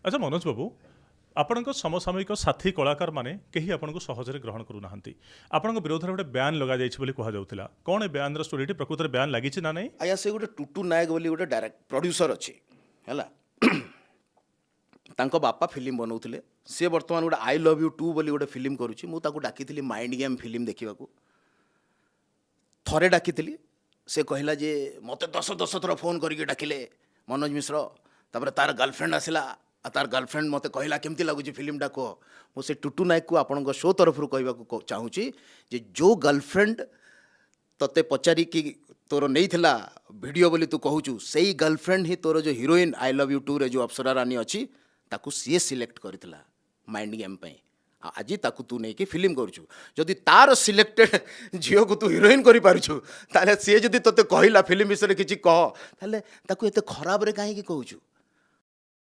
ଆଚ୍ଛା ମନୋଜ ବାବୁ, ଆପଣଙ୍କ ସମସାମୟିକ ସାଥୀ କଳାକାରମାନେ କେହି ଆପଣଙ୍କୁ ସହଜରେ ଗ୍ରହଣ କରୁନାହାନ୍ତି। ଆପଣଙ୍କ ବିରୋଧରେ ଗୋଟେ ବ୍ୟାନ୍ ଲଗାଯାଇଛି ବୋଲି କୁହାଯାଉଥିଲା। କ'ଣ ଏ ବ୍ୟାନ୍ର ଷ୍ଟୋରିଟି? ପ୍ରକୃତରେ ବ୍ୟାନ୍ ଲାଗିଛି ନା ନାହିଁ? ଆଜ୍ଞା, ସେ ଗୋଟେ ଟୁଟୁ ନାୟକ ବୋଲି ଗୋଟେ ଡାଇରେକ୍ଟ ପ୍ରଡ୍ୟୁସର ଅଛି, ହେଲା। ତାଙ୍କ ବାପା ଫିଲ୍ମ ବନାଉଥିଲେ। ସିଏ ବର୍ତ୍ତମାନ ଗୋଟେ I love you two ବୋଲି ଗୋଟେ ଫିଲ୍ମ କରୁଛି। ମୁଁ ତାକୁ ଡାକିଥିଲି ମାଇଣ୍ଡ ଗେମ୍ ଫିଲ୍ମ ଦେଖିବାକୁ। ଥରେ ଡାକିଥିଲି, ସେ କହିଲା ଯେ ମୋତେ ଦଶ ଦଶ ଥର ଫୋନ୍ କରିକି ଡାକିଲେ ମନୋଜ ମିଶ୍ର। ତାପରେ ତାର ଗାର୍ଲଫ୍ରେଣ୍ଡ ଆସିଲା ଆଉ ତାର ଗାର୍ଲଫ୍ରେଣ୍ଡ ମୋତେ କହିଲା, "କେମିତି ଲାଗୁଛି ଫିଲ୍ମଟା କୁହ।" ମୁଁ ସେ ଟୁଟୁ ନାୟକକୁ ଆପଣଙ୍କ ଶୋ ତରଫରୁ କହିବାକୁ ଚାହୁଁଛି ଯେ ଯେଉଁ ଗାର୍ଲଫ୍ରେଣ୍ଡ ତତେ ପଚାରିକି ତୋର ନେଇଥିଲା ଭିଡ଼ିଓ ବୋଲି ତୁ କହୁଛୁ, ସେଇ ଗାର୍ଲଫ୍ରେଣ୍ଡ ହିଁ ତୋର ଯେଉଁ ହିରୋଇନ୍ I love you ଟୁରେ ଯେଉଁ ଅପ୍ସରା ରାନୀ ଅଛି, ତାକୁ ସିଏ ସିଲେକ୍ଟ କରିଥିଲା ମାଇଣ୍ଡ ଗେମ୍ ପାଇଁ। ଆଉ ଆଜି ତାକୁ ତୁ ନେଇକି ଫିଲ୍ମ କରୁଛୁ। ଯଦି ତାର ସିଲେକ୍ଟେଡ୍ ଝିଅକୁ ତୁ ହିରୋଇନ୍ କରିପାରୁଛୁ, ତାହେଲେ ସିଏ ଯଦି ତୋତେ କହିଲା ଫିଲ୍ମ ବିଷୟରେ କିଛି କହ, ତାହେଲେ ତାକୁ ଏତେ ଖରାପରେ କାହିଁକି କହୁଛୁ?